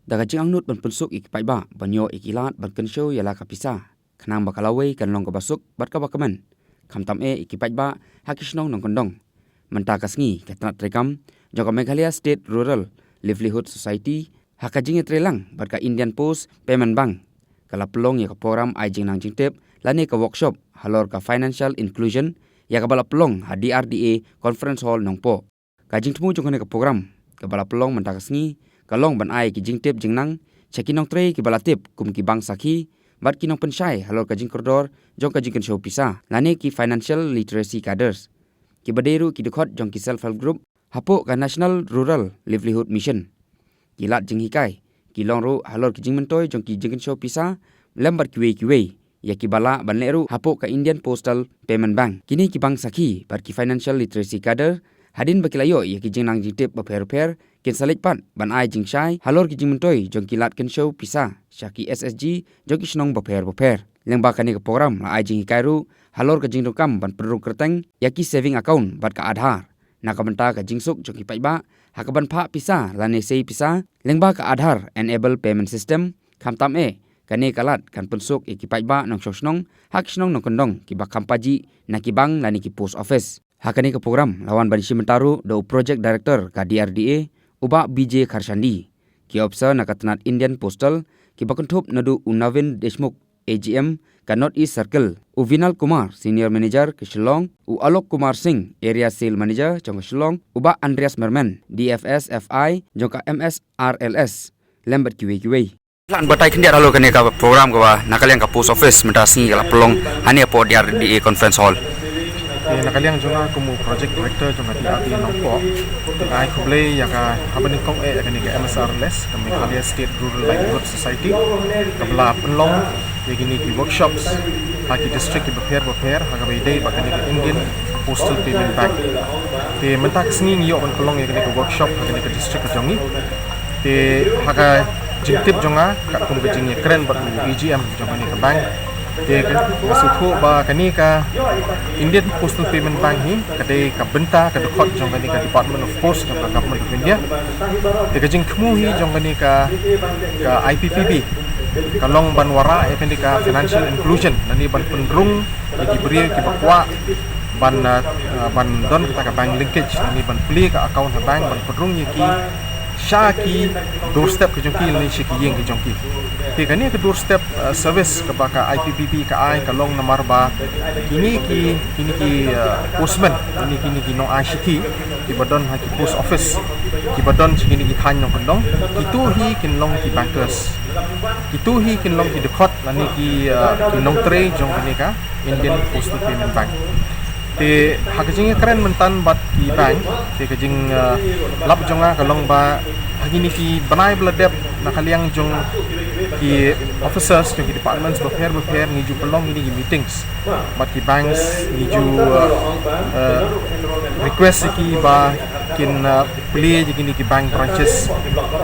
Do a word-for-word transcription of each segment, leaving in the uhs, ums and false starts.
Da ka jingangnud ban pynsuk ïa ki paidbah ban ïoh ïa ki lad ban kynshew ïa la ka pisa, khnang ba ka lawei kan long kaba suk bad kaba kmen, khamtam eh ïa ki paidbah ha ki shnong nongkyndong. Mynta ka sngi ka tnat treikam jong ka Meghalaya State Rural Livelihood Society ha ka jingïatreilang bad ka Indian Post Payment Bank ka la pynlong ïa ka program ai jingnang jingtip lane ka workshop halor ka financial inclusion, ïa kaba la pynlong ha D R D A Conference Hall Nongpoh. Ka jingthmu jong kane ka program kaba la pynlong mynta ka sngi ka long ban ai ki jingtip jingnang sha ki nongtrei kiba la tip kum ki bank sakhi bad ki nongpynshai halor ka jingkordor jong ka jingkynshew pisa lane ki financial literacy cadres, kiba dei ruh ki dkhot jong ki self help group hapoh ka National Rural Livelihood Mission. Ki lad jinghikai ki long ruh halor ki jingmyntoi jong ki jingkynshew pisa lem bad kiwei kiwei ïa kiba lah ban leh ruh hapoh ka Indian Postal Payment Bank. Kine ki bank sakhi bad ki financial literacy cadre, hadien ba ki la ïoh ïa ki jingnang jingtip bapher bapher, kin sa leit pat ban ai jingshai halor ki jingmyntoi jong ki lad kynshew pisa sha ki S H G jong ki shnong bapher bapher. Lyngba kane ka program la ai jinghikai ruh halor ka jingdonkam ban pynrung kyrteng ïa ki saving account bad ka Aadhaar, na ka bynta ka jingsuk jong ki paidbah ha kaban phah pisa lane sei pisa lyngba ka Aadhaar Enabled Payment System. Khamtam eh, kane ka lad kan pynsuk ïa ki paidbah nongshong shnong ha ki shnong nongkyndong kiba kham pajih na ki bank lane ki post office. Ha kane ka program la wan ban ïashim bynta ruh da u Project Director ka D R D A, u Bah B J Kharshandi, ki officer na ka tnat Indian Postal kiba kynthup naduh u Navin Deshmukh, A G M ka North East Circle, u Vinal Kumar, Senior Manager ka Shillong, u Alok Kumar Singh, Area Sale Manager jong ka Shillong, u Bah Andreas Merman, D F S F I jong ka M S R L S, lem bad kiwei kiwei. Lan batai khyndiat halor kane ka program kaba na ka liang ka post office mynta sngi ka la pynlong hangne hapoh D R D A Conference Hall. Te na ka liang jong nga kum u project director jong ka D R D A Nongpoh, te nga ai khublei ïa ka haba nyngkong eh ïa kane ka M S R L S, ka Meghalaya State Rural Livelihood Society, kaba la pynlong ïa kine ki workshops ha ki district kiba pher bapher ha kaba ïadei bad kane ka Indian Postal Payment Bank. Te mynta ka sngi ngi ïoh ban pynlong ïa kane ka workshop ha kane ka district ka jong ngi. Te ha ka jingtip jong nga katkum ka jingïakren bad u A G M jong kane ka bank, te nga sngewthuh ba kane ka Indian Postal Payment Bank hi ka dei ka bynta, ka dkhot jong kane ka Department of Post jong ka Government of India. Te ka jingthmu hi jong kane ka, ka I P P B ka long ban wanrah ïa kane ka financial inclusion lane ban pynrung ïa ki briew kiba kwah ban, uh, uh, ban don kata ka bank linkage lane ban plie ka account ha bank ban pynrung ïa ki sha ki doorstep ki jong ki lane sha ki ïing ki jong ki. Te kane ka doorstep, uh, service kaba ka I P P B ka ai ka long namar ba kine ki, kine ki, uh, postman, kine, kine ki nongai shithi kiba don ha ki post office, kiba don sha kine ki thaiñ nongkyndong, kito hi kin long ki bankers. Kito hi kin long ki dkhot lane ki, uh, ki nongtrei jong kane ka Indian Postal Payment Bank. Te ha ka jingïakren mynta bad ki bank, te ka jing, uh, lap jong nga ka long ba ha kine ki bnai ba la dep na ka liang jong ki officers jong ki departments bapher bapher ngi ju pynlong kine ki meetings bad ki banks, ngi ju, uh, uh, request ïa ki ba kin, uh, plie ïa kine ki bank branches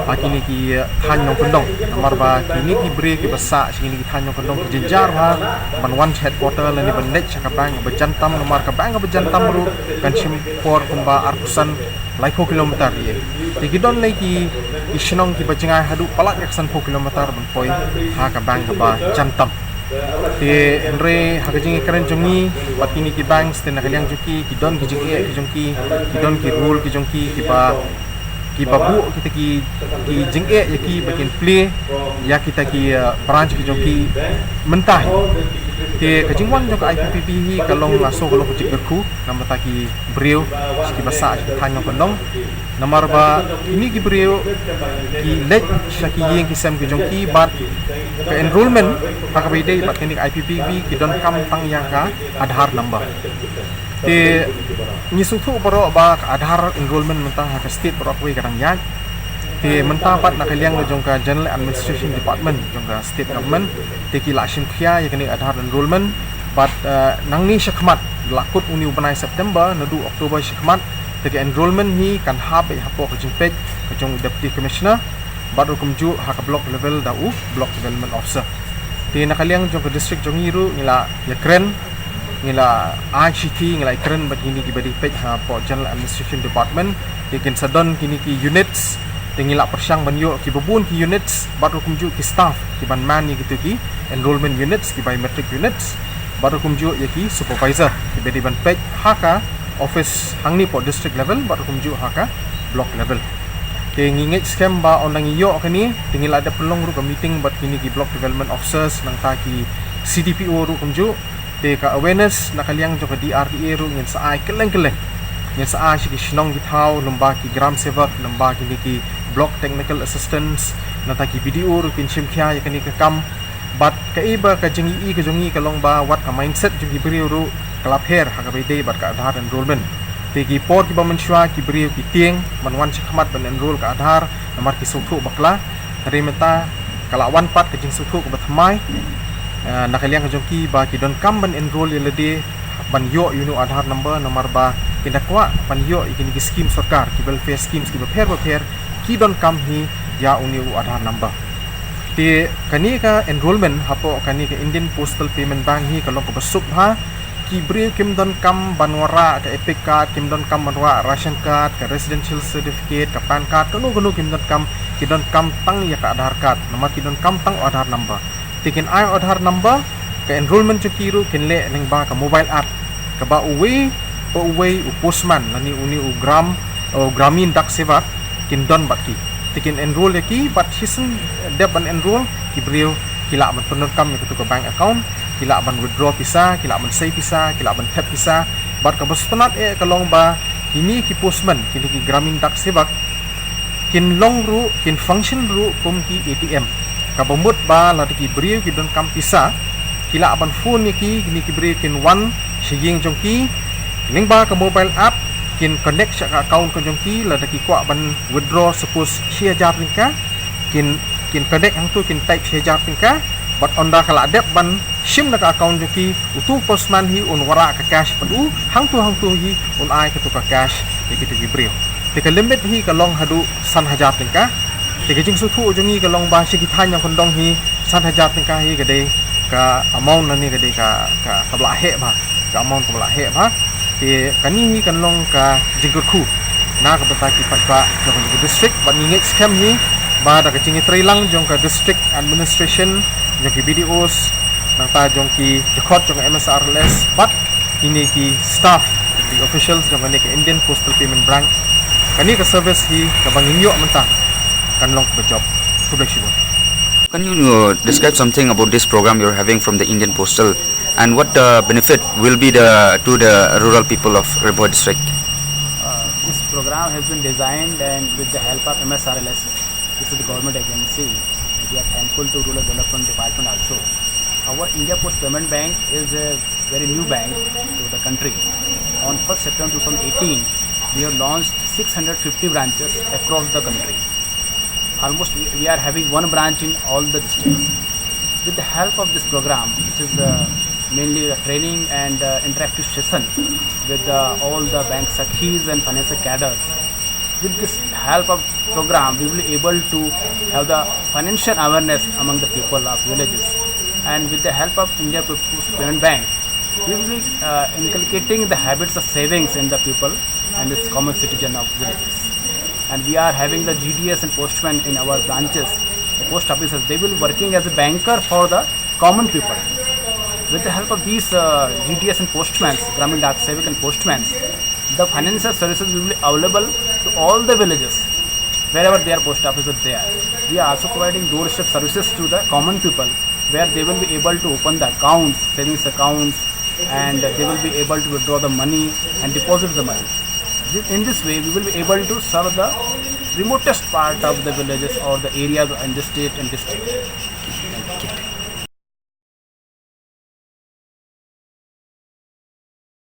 ha kine ki, uh, thaiñ nongkyndong. Namar ba kine ki briew kiba sah sha kine ki thaiñ nongkyndong ki jynjar bha ban wan sha headquarter lane ban leit sha ka bank ba jan tam, namar ka bank ba jan tam ruh kan shim por kumba arphew san, laiphew kilometer ïa. Te ki don lei ki, ki shnong kiba jngai haduh palat ka sanphew kilometer ban poi ha ka bank kaba jan tam. Te hynrei ha ka jingïakren jong ngi bad kine ki banks, te na ka liang jong ki, ki don ki jingeh ki jong ki, ki don ki rule ki jong ki, kiba, kiba buh kita ki, ki jingeh ïa ki ba kin plie ïa kita ki, uh, branch ki jong ki mynta hi. Te ka jingwan jong ka I P P B hi ka long, nga sngew ka long ka jingkyrkhu na ka bynta ki briew kiba sah sha ki thaiñ nongkyndong. Namar ba kine ki briew ki leit sha ki ïing ki sem ki jong ki bad ka enrolment ha kaba ïadei bad kane ka I P P B ki donkam tang ïa ka Aadhaar number. Te ngi sngewthuh baroh ba ka Aadhaar enrolment mynta ha ka state baroh kawei ka dang ïaid. Te mynta pat na ka liang jong ka General Administration Department jong ka state government, te ki la shim khia ïa kane Aadhaar enrolment. Bad, eh, nangne shakhmat, la kut une u bnai September naduh October shakhmat, te ka enrolment hi kan hap beit hapoh ka jingpeit ka jong u Deputy Commissioner bad ruh kumjuh ha ka block level da u Block Development Officer. Te na ka liang jong ka district jong ngi ruh ngi la ïakren, ngi la ai shithi, ngi la ïakren bad kine kiba dei peit hapoh General Administration Department, te kin sa don kine ki units Te ngi lah pyrshang ban ïoh kiba bun ki units bad ruh kumjuh ki staff kiban man ïa kito ki enrollment units, ki biometric units, bad ruh kumjuh ïa ki supervisor kiba dei ban peit ha ka office hangne hapoh district level bad ruh kumjuh ha ka block level. Te ngi ngeit skhem ba ynda ngi ïoh kane te ngi lah dep pynlong ruh ka meeting bad kine ki block development officers, nangta ki C D P O ruh kumjuh. Te ka awareness na ka liang jong ka D R D A ruh ngin sa ai kylleng kylleng. Ngin sa ai sha ki shnong ki thaw, lyngba ki gram sevak, lyngba kine ki block technical assistants, nangta ki B D O ruh kin shim khia ïa kane ka kam. Bad kaei ba ka jingïohi ka jong ngi ka long ba wat ka mindset jong ki briew ruh ka la pher ha kaba ïadei bad ka Aadhaar enrollment. Te ki por kiba mynshuwa ki briew ki tieng ban wan shakhmat ban enroll ka Aadhaar namar ki sngewthuh bakla. Hynrei mynta ka la wan pat ka jingsngewthuh kaba thymmai. Eh, na ka liang ka jong ki ba ki donkam ban enroll ïa lade ban ïoh ïa une u Aadhaar number namar ba kin da kwah ban ïoh ïa kine ki scheme sorkar, ki welfare schemes kiba pher bapher, ki donkam hi ïa une u Aadhaar number. Te kane ka enrollment hapoh kane ka Indian Postal Payment Bank hi ka long kaba suk bha. Ki briew kim donkam ban wanrah ka EPIC card, kim donkam ban wanrah ration card, ka residential certificate, ka PAN card, kano kano kim donkam, ki donkam tang ïa ka Aadhaar card, namar ki donkam tang u Aadhaar number. Te kin ai u Aadhaar number, ka enrollment jong ki ruh kin leh lyngba ka mobile app, kaba uwei pa uwei u postman lane une u gram, u Gramin Dak Sevak kin don bad ki. Te kin enroll ïa ki bad shisien dep ban enroll, ki briew ki lah ban pyndonkam ïa katu ka bank account, ki lah ban withdraw pisa, ki lah ban sei pisa, ki lah ban thep pisa. Bad kaba sngewtynnat eh ka long ba kine ki postman, kine ki Gramin Dak Sevak, kin long ruh, kin function ruh kum ki A T M. Kaba mut ba lada ki briew ki donkam pisa, ki lah ban phone ïa ki, kine ki briew kin wan sha ïing jong ki lyngba ka mobile app, kin connect sha ka account ka jong ki, lada ki kwah ban withdraw suppose shi hajar tyngka, kin, kin connect hangtu, kin type shi hajar tyngka, bad ynda ka la dep ban shim na ka account jong ki, utu u postman hi un wanrah ka cash bad u hangtu hangtu hi un ai katu ka cash ïa kitu ki briew. Te ka limit hi ka long haduh san hajar tyngka. Te ka jingsngewthuh jong ngi ka long ba sha ki thaiñ nongkyndong hi san hajar tyngka hi ka dei ka amount lane ka dei ka, ka, kaba la heh bha, ka amount kaba la heh bha. Te kane hi kan long ka jingkyrkhu na ka bynta ki paidbah jong ka district, bad ngi ngeit skhem hi ba da ka jingïatreilang jong ka district administration, jong ki B D Os, nangta jong ki dkhot jong ka M S R L S bad kine ki staff, ki officials jong kane ka Indian Postal Payment Bank, kane ka service hi kaba ngin ïoh mynta kan long kaba jop. Khublei shibun. Can you uh, describe something about this program you're having from the Indian Postal, and what the benefit will be the to the rural people of Ri Bhoi district? Uh, this program has been designed and with the help of M S R L S. This is the government agency. We are thankful to Rural Development Department also. Our India Post Payment Bank is a very new bank to the country. On first September two thousand eighteen, we have launched six hundred fifty branches across the country. Almost we, we are having one branch in all the districts. With the help of this program, which is uh, mainly a training and uh, interactive session with uh, all the bank sakhis and financial cadres, with this help of program, we will be able to have the financial awareness among the people of villages. And with the help of India Post Payment Bank, we will be uh, inculcating the habits of savings in the people and this common citizen of villages. And we are having the G D S and postmen in our branches, the post offices. They will be working as a banker for the common people. With the help of these uh, G D S and postmen, Gramin Dak Sevak and postmen, the financial services will be available to all the villages. Wherever their post office is there, we are also providing doorstep services to the common people, where they will be able to open the accounts, savings accounts, and they will be able to withdraw the money and deposit the money. This, in this way, we will be able to serve the remotest part of the villages or the areas in the state and district.